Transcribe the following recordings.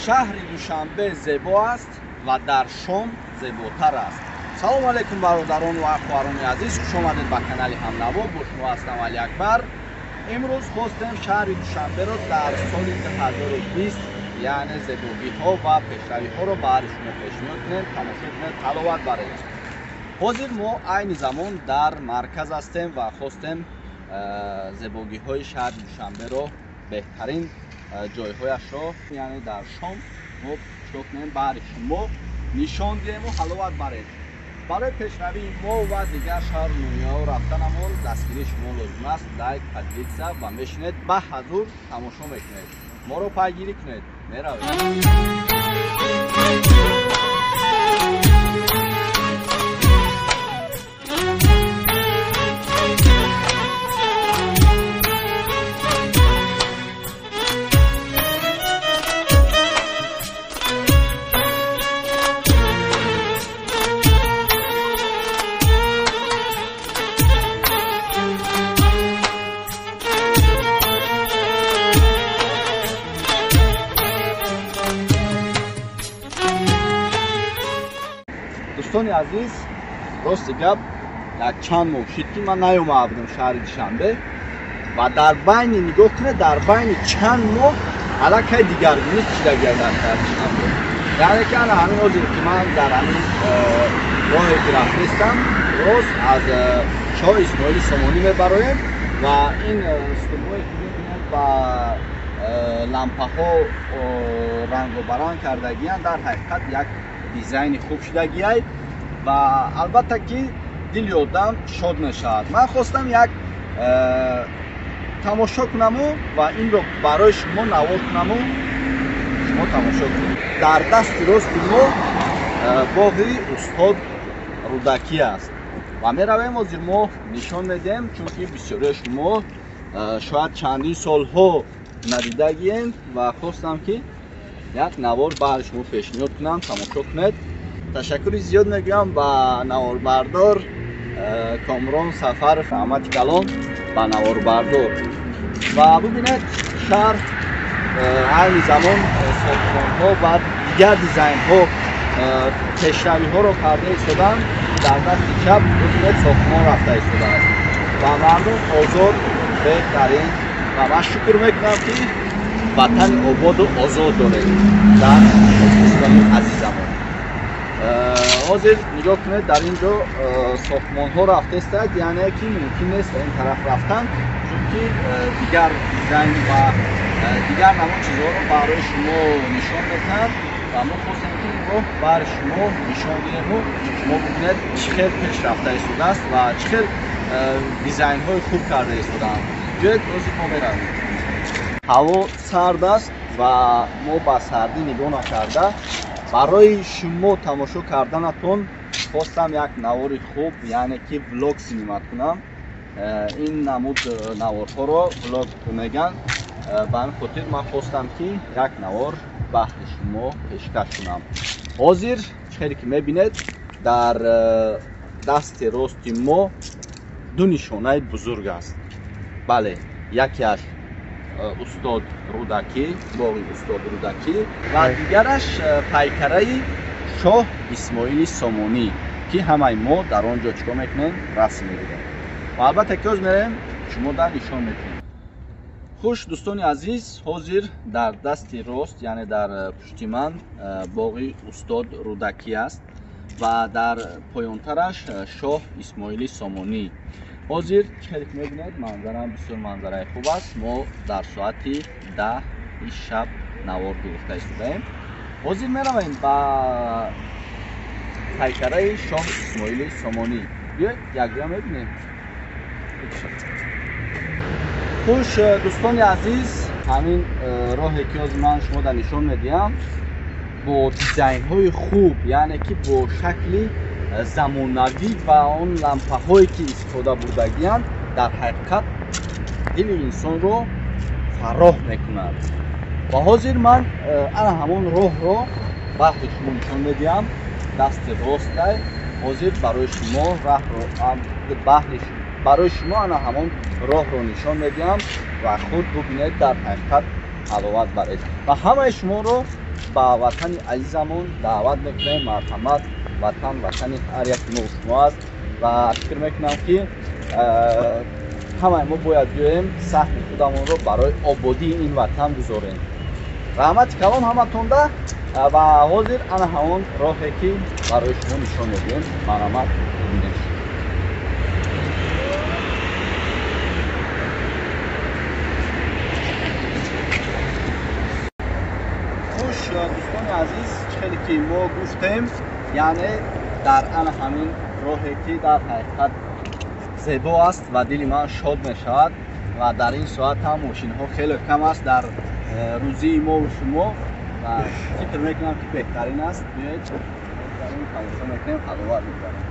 Шаҳри Душанбе зебо аст ва дар шом зеботар аст. Салом алейкум бародарон ва хоҳарони азиз, хуш омадед ба канали Ҳамнаво. Бо шумо ҳастам Али Акбар. Имрӯз хостем шаҳри Душанберо дар соли 2020, яъне зебогиҳо ва пешравиҳоро ба ҳари шумо пешниҳод кунем, тамошо кунед, ҳаловат баред. Ҳозир мо айни замон дар марказ ҳастем ва хостем зебогиҳои шаҳри Душанберо, беҳтарин ҷойҳояшро, яъне дар шом мо чико кунем, баҳри шумо нишон диҳему ҳаловат баред. Барои пешравии мо ва дигар шаҳру ноҳияҳо рафтанамон дастгирии шумо лозим аст. Лайк, поделиться ва мешинед ба ҳазур тамошо мекунед. Моро пайгирӣ кунед. Меравем. Дӯстони азиз, рости гап, як чанд моҳ шид ки ман наёмада будам шаҳри Душанбе ва дар байни, нигоҳ кунед, дар байни чанд моҳ аллакай дигаргунӣ шидагиам дар шаҳри Душанбе. Яъне ки ана ҳамин ҳозир ки ман дар ҳамин роҳе ки рафтаистам, рост аз Шоҳ Исмоили Сомонӣ мебароем ва ин стулҳое ки мебинед ба лампаҳо рангобаранг кардагиянд, дар ҳақиқат як дизайни хуб шидагиай ва албатта ки дили одам шод мешавад. Ман хостам як тамошо кунаму ва инро барои шумо навор кунаму шумо тамошо кунед. Дар дасти рости мо боғи устод Рӯдакӣ аст ва меравем, ҳозир мо нишон медиҳем, чунки бисёриҳои шумо шояд чандин солҳо надидагиен ва хостам ки як навор баҳри шумо пешниҳод кунам, тамошо кунед. Ташаккури зиёд мегӯям ба наворбардор Комрон Сафаров, раҳмати калон ба наворбардор. Ва бубинед, шаҳр айни замон сохтмонҳо ва дигар дизайнҳо пешравиҳоро карда истоданд. Дар дасти чап бубинед, сохтмон рафта истодааст ва мардум озод, беҳтарин. Ва ман шукр мекунам ки ватани ободу озод дорем дар Тоҷикистони азизамон. Ҳозир нигоҳ кунед, дар ин ҷо сохтмонҳо рафтаистад, яъне ки мумкин нест ба ин тараф рафтан, чунки дигар дизайн ва дигар намуд чизҳоро барои шумо нишон медиҳанд ва мо хостем ки инро барои шумо нишон диҳему шумо бубинед чӣ хел пеш рафта истодааст ва чӣ хел дизайнҳои хуб карда истодаанд. Биёед, ҳозир мо меравем. Ҳаво сард аст ва мо ба сардӣ нигоҳ накарда барои шумо тамошо карданатон хостам як навори хуб, яъне ки влог синимат кунам. Ин намуд наворҳоро влог мегӯянд. Ба ҳамин хотир ман хостам ки як навор баҳри шумо пешкаш кунам. Ҳозир чӣ хеле ки мебинед, дар дасти рости мо ду нишонаи бузург аст. Бале, якеаш устод Рӯдакӣ, боғи устод Рӯдакӣ ва дигараш пайкараи Шоҳ Исмоили Сомонӣ, ки ҳамаи мо дар он ҷо чикор мекунем, расм мегирем ва албатта ки ҳоз мерем шумо дар нишон медиҳем. Хуш дӯстони азиз, ҳозир дар дасти рост, яъне дар пушти ман боғи устод Рӯдакӣ аст ва дар поёнтараш Шоҳ Исмоили Сомонӣ. Ҳозир чӣ хеле ки мебинед, манзарам бисёр манзараи хуб аст. Мо дар соати 10 шаб навор гирифта истодаем. Ҳозир меравем ба пайкараи Шоҳ Исмоили Сомонӣ. Биёед якҷоя мебинем. Хуш дӯстони азиз, ҳамин роҳе ки ҳозир ман шумо дар нишон медиҳам бо дизайнҳои хуб, яъне ки бо шакли замонавӣ ва он лампаҳое ки истифода бурдагиянд, дар ҳақиқат дили инсонро фарроҳ мекунад. Ва ҳозир ман ана ҳамон роҳро баҳри шумо нишон медиҳам. Дасти ростай ҳозир барои шумо роҳро барои шумо ана ҳамон роҳро нишон медиҳам ва худ бубинед, дар ҳақиқат ҳаловат баред ва ҳамаи шуморо ба ватани азизамон даъват мекунем. Марҳамат, ватан ватани ҳар яки мо шумо аст ва фикр мекунам, ки ҳамаи мо бояд биёем, саҳми худамонро барои ободии ин ватан гузорем. Раҳмати калон ҳаматонда ва ҳозир ана ҳамон роҳе, ки барои шумо нишон медиҳем, марҳамат, бибинед. Хуш, дӯстони азиз, чӣ хеле ки мо гуфтем, яъне дар ана ҳамин роҳе, ки дар ҳақиқат зебо аст ва дили ман шод мешавад ва дар ин соат ҳам мошинҳо хеле кам аст дар рӯзии мову шумо ва фикр мекунам, ки беҳтарин аст. Биёед, тамошо мекунем, ҳаловат мебарем.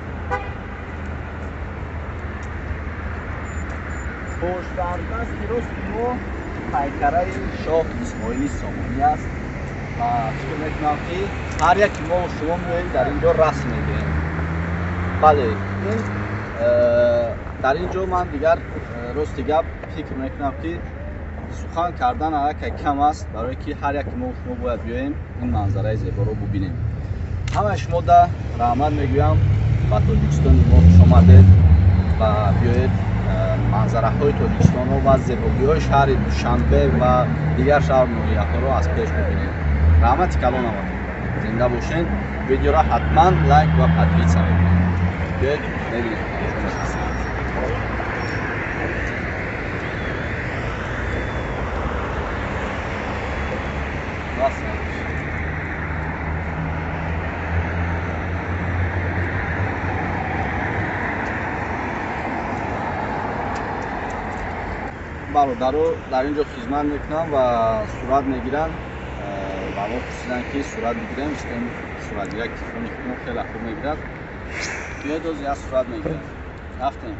Хуш, дар дасти рости мо пайкараи шоҳ Исмоили Сомонӣ аст ва фикр мекунам, ки ҳар яки мову шумо меоем, дар ин ҷо расм мегирем. Бале, ин дар ин ҷо ман дигар, рости гап, фикр мекунам, ки сухан кардан аллакай кам аст, барое ки ҳар яки мо шумо бояд биёем, ин манзараи зеборо бубинем. Ҳамаи шумо да раҳмат мегӯям, ба Тоҷикистони мо хуш омадед ва биёед, манзараҳои Тоҷикистонро ва зебогиҳои шаҳри Душанбе ва дигар шаҳру ноҳияҳоро аз пеш бубинед. Раҳмати калон ҳаматон, зинда бошед. Видеоро ҳатман лайк ва подписаться мекунед. Биёед, мебинем, тамошо мекунем. Бародаро дар ин ҷо хизмат мекунанд ва сурат мегиранд ва мо пурсиданд, ки сурат бигирем. Гуфтем, суратгирак телефони худмо хеле хуб мегирад. Биёед, оз як сурат мегирем. Рафтем.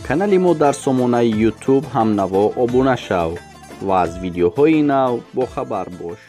Канали мо дар сомонаи YouTube «Ҳамнаво» обуна шав ва аз видеоҳои нав бохабар бош.